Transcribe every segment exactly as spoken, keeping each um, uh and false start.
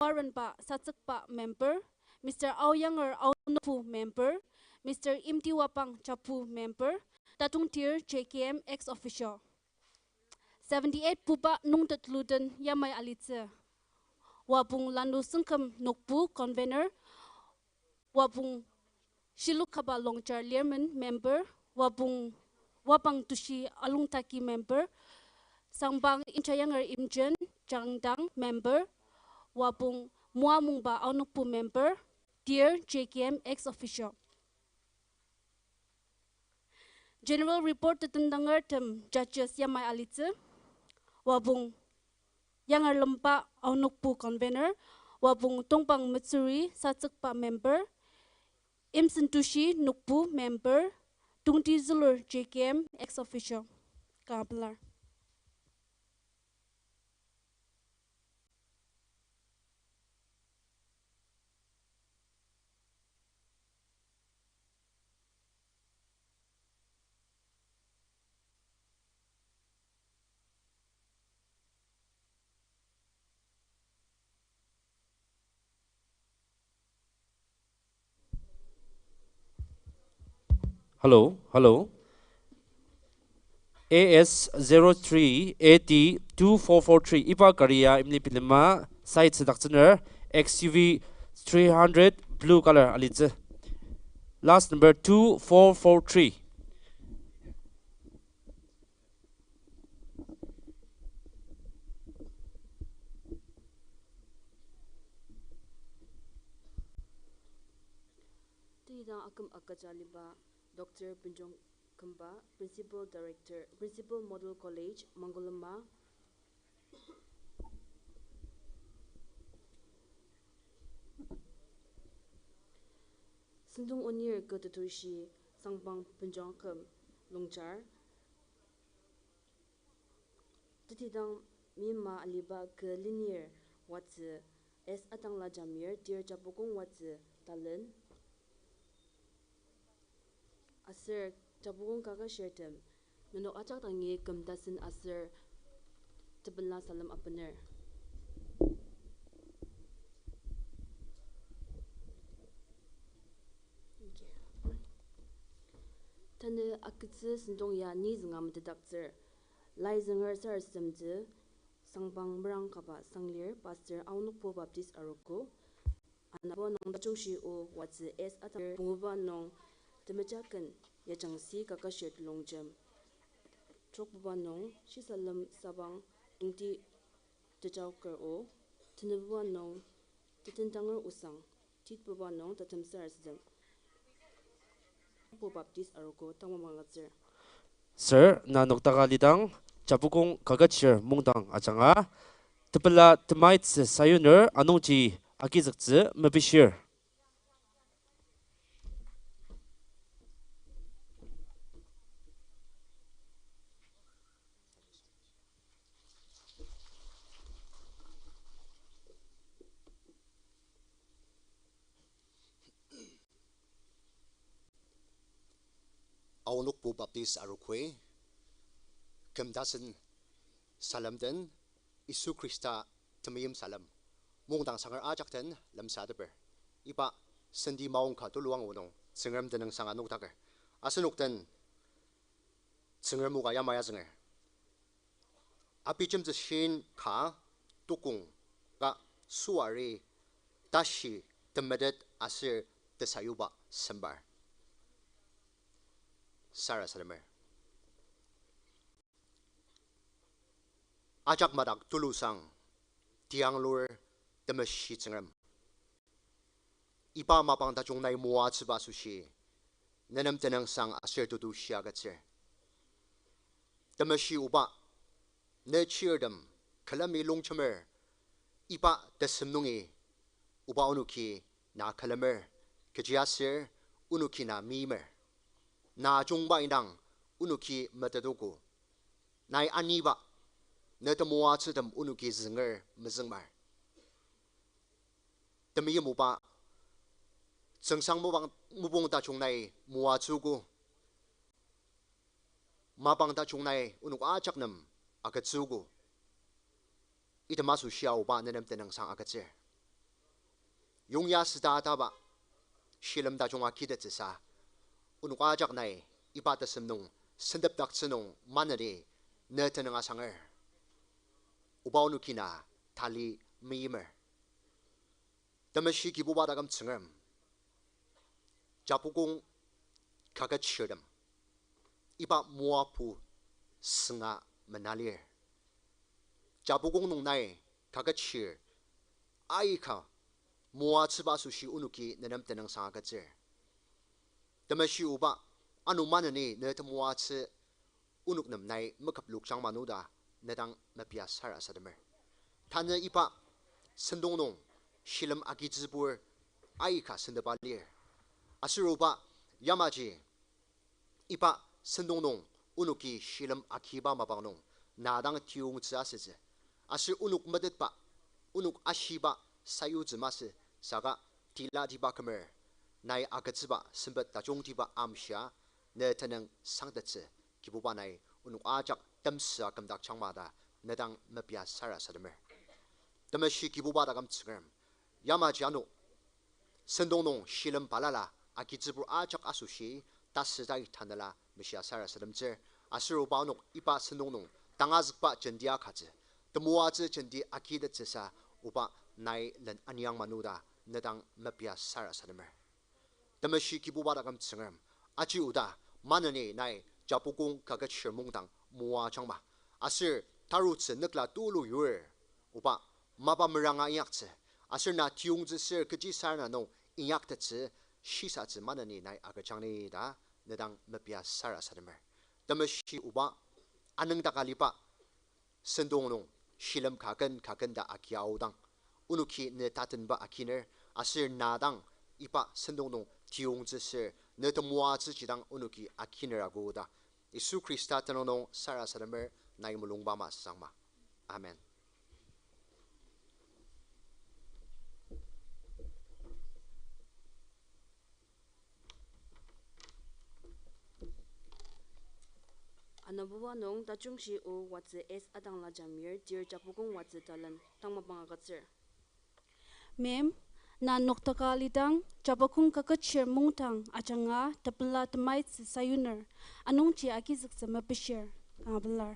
Aoarenba Satsükba member, Mister Aoyanger Aonokpu member, Mister Imtiwapang Chapu member, Tatongtir J K M ex officio. Seventy-eight puba nungtet luden yamai alitsü. Wapong Lanu Sengküm Nokpu convener, Wapong Shilukaba Longchar Lirmen member, Wapong Wapang Tushi Alongtaki member, Sangpang Inchayanger Imjen Changdang member, Wapong Moamungba Aonokpu member, Tir J K M ex officio. General report tetendangertem judges yamai alitsü. Wapong Yangerlemba Aonokpu convener, Wapong Tongpang Metsuri Satsükba member, Imsentushi Nokpu member, Tongti Zülur J K M ex officio. Kanga pelar. Hello, hello. A S zero three A T two four four three. Iba gari ya imli bilema, side sedaktsüner, X U V three hundred, blue color alitsü. Last number two four four three. Tei dang aküm agüja aliba Doctor Benjong Kümba, Principal Director, Principal Model College, Mangkolema. Sentong onir kü tetushi Sangpang Benjong Küm Longchar. Tetidang mima aliba kü lenir watsü S. Atangla Jamir, Tir Japukong watsü talen. Aser Japukong kaketshirtem, nenok ajak dangi küm tasen aser tepela salem apener. Tanü agütsü sentong ya ni zünga metetdaktsür. Lai zünger sarasademtsü, Sangpang merang kaba sanglir, Pastor Aonokpu Baptist Arogo. Anabo nung tajungshi o watsü S. Atar, punguba nung temejaken yajangsi kaketshir telongjem. Trokbuba nung shisalem sabang tongti tejaoker o, tenebuba nung tetendanger osang, titbuba nung tatem sarasadem. Aonokpu Baptist Arogo tangmangmang agütsür. Sir, na noktaka lidang, Japukong kaketshir mungdang ajanga, tepela temaitsü sayuner anungji agizüktsü mepishir. Aonokpu Baptist Arogoi, küm tasen salem den, Yisu Khrista temeim salem, mungdang sanger ajak den lemsateper. Iba senti maongka tuluang onung Tsüngrem tenüngsang anokdaker. Asenok den Tsüngrem o ka yamai azünger. Abijemtsü shin ka tukong ka suari tashi temetet aser tesayuba sembar. Sarasademer. Ajak madak tulusang tianglur temeshi Tsüngrem. Iba mapang tajung nai moatsüba asoshi, nenem tenüngsang aser tetushi agütsür. Temeshi oba, ne chirtem külemi longjemer, iba tesem nungi oba onoki na külemer, kechiaser onoki na meimer. Na jungba indang onoki metetogo. Nai aniba, ne temoatsütem onoki zünger mezüngmar. Temeim oba, tsüngsang mopang, mopung tajung nai moatsüogo. Mapang tajung nai onok ajak nem agütsüogo. Item asoshia oba nenem tenüngsang agütsür. yongya süta ataba shilem tajung agitettsüsa, onok ajak nai iba tesem nung sentepdaktsü nung maneni ne tenüng asanger. Oba onoki na tali meimer. Temeshi Kibuba taküm Tsüngrem, Japukong kaketshirtem iba moapu sünga mena lir. Japukong nung nai kaketshir aika moatsüba asoshi onoki nenem tenüngsang agütsür. Temeshi Oba, ano maneni ne temoatsü onok nem nai meküplokjang manu ta ne dang mepia sarasademer. Tanü iba sentong nung shilem agitsübur aika sentepa lir. Aser Oba, yamaji iba sentong nung onoki shilem agiba mapang nung na dang tiyongtsü asütsü. Aser onok metetba, onok ashiba sayutsü masü, saka tilatiba kümer nai agütsüba sempet tajungtiba amshia ne tenüng sangtettsü. Kibuba, nai onok ajak temsü akümdakjangma ta ne dang mepia sarasademer. Temeshi Kibuba taküm Tsüngrem, yamaji ano sentong nung shilem balala agitsübur ajak asoshi tasütai tanela meshia sarasademtsür. Aser Oba, onok iba sentong nung tangazükba jenti akatsü, temoatsü jenti agitettsüsa, Oba, nai len aniang manu ta ne dang mepia sarasademer. Temeshi Kibuba taküm Tsüngrem, aji oda maneni nai Japukong kaketshir mungdang moajangma, aser tarutsü nükla tulu yur, Oba, mapa meranga inyaktsü, aser na tiyongtsüsür kechisarena nung inyaktettsü shisatsü maneni nai agüjang ni ta ne dang mepia sarasademer. Temeshi Oba, anüngdaka aliba sentong nung shilem kaken kaken ta agi aodang, onoki ne tatenba aginer, aser na dang iba sentong nung tiyongtsüsür ne temoatsüji dang onoki aginer ago ta Yisu Khrista tenüng nung sarasademer, nai mulungba masangma. Amen. Anabuba nung Tajungshi O Watsü S. Adangla Jamir, Tir Japukong Watsü Talen, tang mapang agütsür. Mem, na noktaka alidang Japukong kaketshir mungdang ajanga tepela temaitsü sayuner, anungji agizüktsü mepishir, kanga pelar.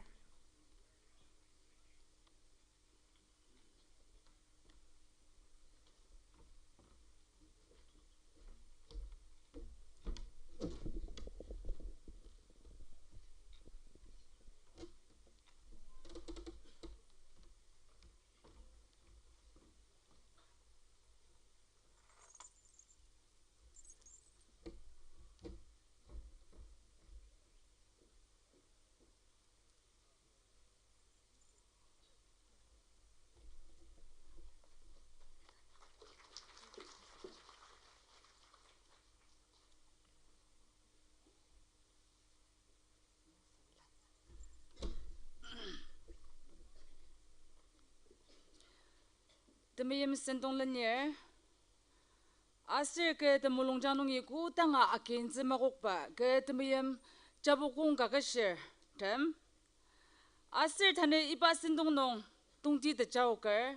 Temeim sentong lenir, aser kü temulungjang nungi kodanga akintsü makokba kü temeim Japukong kaketshirtem. Aser tanü iba sentong nung tongti tejaoker,